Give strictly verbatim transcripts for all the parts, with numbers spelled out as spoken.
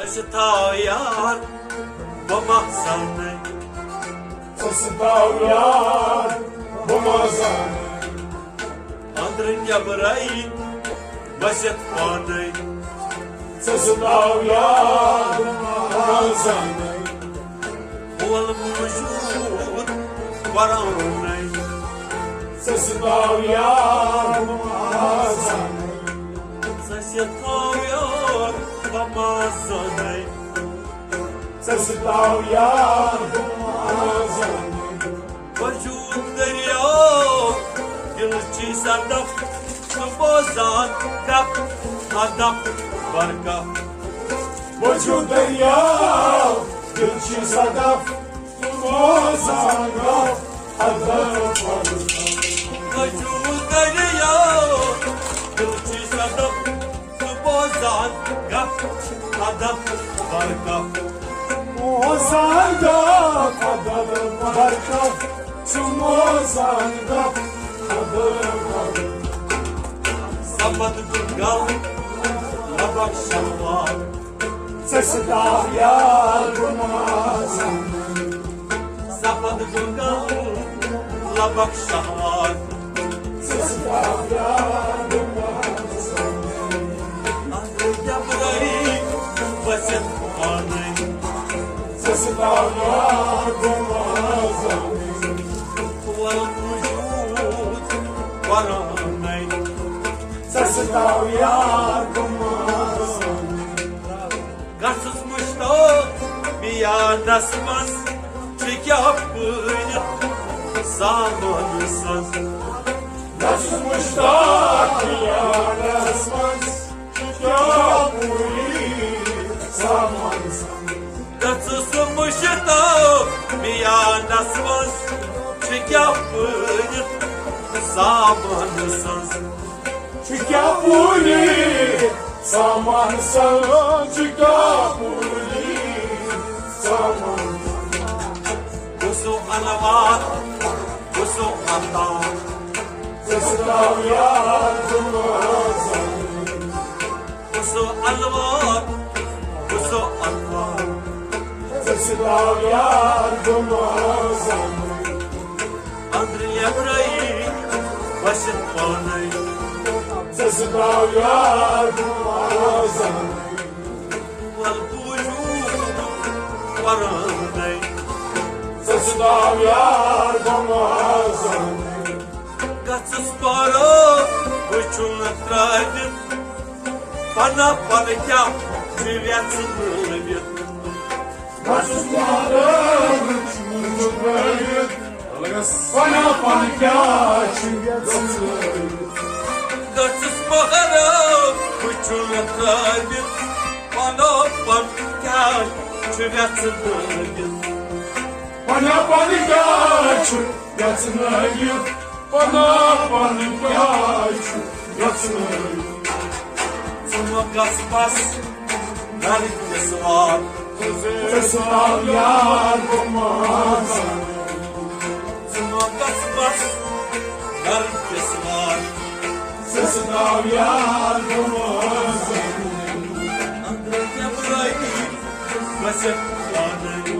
ستاو یار، بہٕ ما زانَے۔ ژٕ ستاو یار، بہٕ ما زانَے۔ أنٛدرٕ نٮ۪برَے بٔسِتھ پانَے۔ ژٕ ستاو یار، بہٕ ما زانَے۔ بول موجود قرآنَے۔ ژٕ ستاو یار، بہٕ ما زانَے۔ ژٕ ستاو یار، بہٕ ما زانَے۔ ژٕ ستاو یار، بہٕ ما زانَے۔ وجود دٔریاو، دِل چھی صدف، ژٕ بوزان گپ، ادب برکف۔ وجود دٔریاو، دِل چھی صدف، ژٕ بوزان گپ، ادب برکف۔ وجود دٔریاو، دِل چھی صدف، ژٕ بوزان گپ، ادب برکف۔ بوزان گپ، ادب برکف۔ ژٕ بوزان گپ، ادب برکف۔ سبد گل لبک شہوار۔ ژٕ ستاو یار، بہٕ ما زانَے۔ سبد گل لبک شہوار۔ ژٕ ستاو یار، بہٕ ما زانَے۔ أنٛدرٕ نٮ۪برَے بٔسِتھ پانَے۔ ژٕ ستاو یار، بہٕ ما زانَے۔ وَل موجود قرآنَے۔ ژٕ ستاو یار، بہٕ ما زانَے۔ گژھُس مشتاق میانس منٛز، چھِ کیٛاہ پٲرِتھ سامان سنٛز۔ گژھُس مشتاق میانس منٛز، چھِ کیٛاہ پٲرِتھ سامان سنٛز۔ گژھُس مشتاق میانس منٛز، چھِ کیٛاہ پٲرِتھ سامان سنٛز۔ چھِ کیٛاہ پوٗری سامان سنٛز، چھِ کیٛاہ پوٗری سامان۔ بہٕ سو انوار، بہٕ سو عطا۔ ژٕ ستاو یار، بہٕ ما زانَے۔ بہٕ سو انوار، بہٕ سو عطا۔ ژٕ ستاو یار، بہٕ ما زانَے۔ أنٛدرٕ نٮ۪برَے بٔسِتھ پانَے۔ ژٕ ستاو یار، بہٕ ما زانَے۔ وَل بوٗزِو قرآنَے۔ ژٕ ستاو یار، بہٕ ما زانَے۔ گژھُس پارٕ وٕچھُن ترٛٲوِتھ، پناہ پنہٕ کیٛاہ چھُ وٮ۪ژھٕ نٲوِتھ۔ گژھُس پارٕ وٕچھُن ترٛٲوِتھ، پناہ پنہٕ کیٛاہ چھُ وٮ۪ژھٕ نٲوِتھ۔ گژھُس پارٕ وٕچھُن ترٛٲوِتھ، پناہ پنہٕ کیٛاہ چھُ وٮ۪ژھٕ نٲوِتھ۔ پناہ پنہٕ کیٛاہ چھُ یژھنٲیِتھ، پناہ پنہٕ کیٛاہ چھُ یژھنٲیِتھ؟ ژٕ مہ گژھ بس گرٕ کِس وار۔ ژٕ ستاو یار، بہٕ ما زانَے۔ ژٕ مہ گژھ بس گرٕ کِس وار۔ ژٕ ستاو یار، بہٕ ما زانَے۔ أنٛدرٕ نٮ۪برَے بٔسِتھ پانَے۔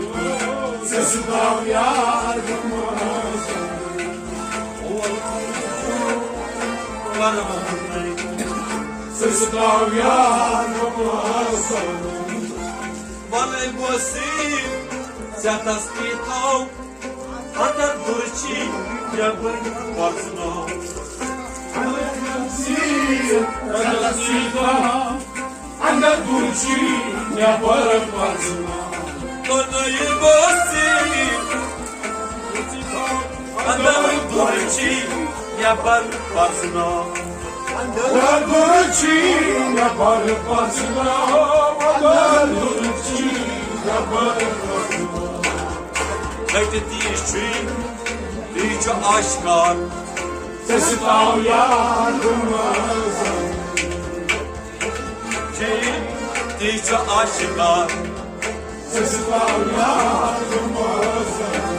ژٕ ستاو یار، بہٕ ما زانَے۔ اول قرآنَے۔ ژٕ ستاو یار، بہٕ ما زانَے۔ وَلَے گوٚو سیٖر ژےٚ تَس کی تھاو۔ اندر درچی نٮ۪بر پرزناو۔ اندر درچی نٮ۪بر پرزناو۔ دۄنوَے بٲژ۔ اندر درچی نٮ۪بر پرزناو۔ اندر درچی نٮ۪بر پرزناو۔ اندر درچی نٮ۪بر پرزناو۔ کھٔٹِتھ یہِ چھُے، یہِ چھُ آشکار۔ ژےٚ ستاو یار گُمازن۔ چھُے، یہِ چھُ آشکار۔ ژےٚ ستاو یار گُمازن۔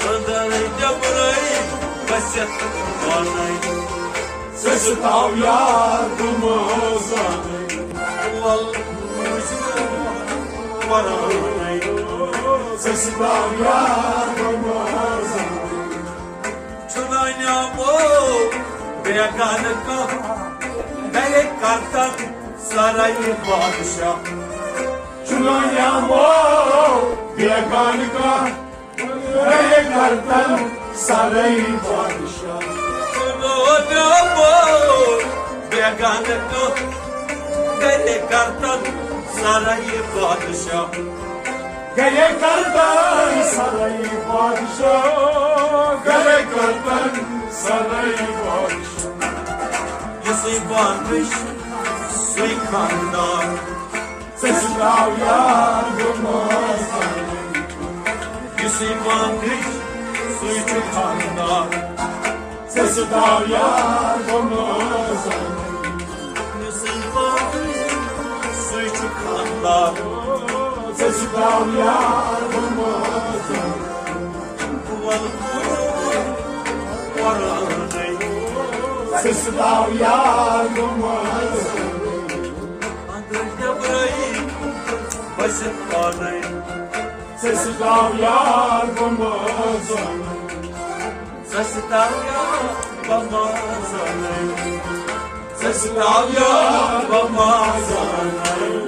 أنٛدرَے نٮ۪برَے بٔسِتھ پانَے۔ ژےٚ ستاو یار گُمازن۔ وَل وٕچھو۔ پرانٕے۔ ژےٚ سۭتۍ آو یار بہٕ مازَن۔ چھُنہٕ نیامو بیگانہٕ کانٛہہ، گرے کرتن سرے بادشاہ۔ چھُنہٕ نیامو بیگانہٕ کانٛہہ، گرے کرتن سرے بادشاہ۔ چھُنہٕ نیامو بیگانہٕ کانٛہہ، گرے کرتن سرے بادشاہ۔ گرے کرتن سرے بادشاہ، گرے کرتن سرے بادشاہ۔ یُسٕے بانگٕچ سُے خاندار، ژےٚ سۭتۍ آو یار بہٕ مازَن۔ یُسٕے بانگٕچ سُے چھُ خاندار، ژےٚ سۭتۍ آو یار بہٕ مازَن۔ یُسٕے بانگٕچ سُے چھُ خاندار، ژےٚ سۭتۍ آو یار بہٕ مازَن۔ بہٕ وَنہٕ موٗجوٗب قرآنٕے۔ ژےٚ سۭتۍ آو یار بہٕ مازَن۔ اندر نیبرے بٔسِتھ پانے۔ ژےٚ سۭتۍ آو یار بہٕ مازَن۔ ژےٚ سۭتۍ آو یار بہٕ مازَن۔ ژےٚ سۭتۍ آو یار بہٕ مازَن۔